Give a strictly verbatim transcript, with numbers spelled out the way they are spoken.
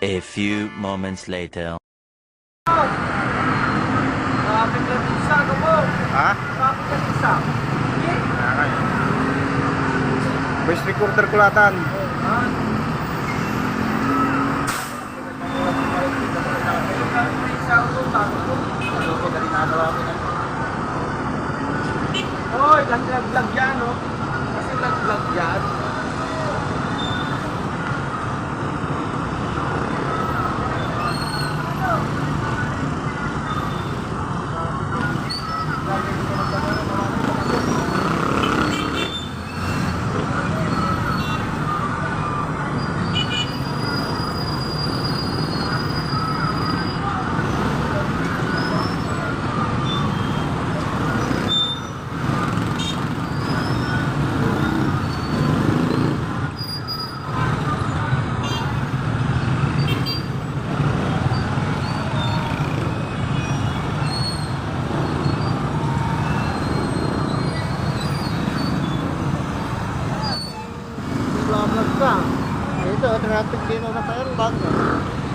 A few moments later. Traffic na minsan, ano mo? Ha? Traffic na minsan. Sige. Ayan. Voice recorder ko latan. Ha? Oy, naglag-lag yan, no? Kasi naglag-lag yan. Nagbablog ka. Ito, traffic din na sa airbag, eh.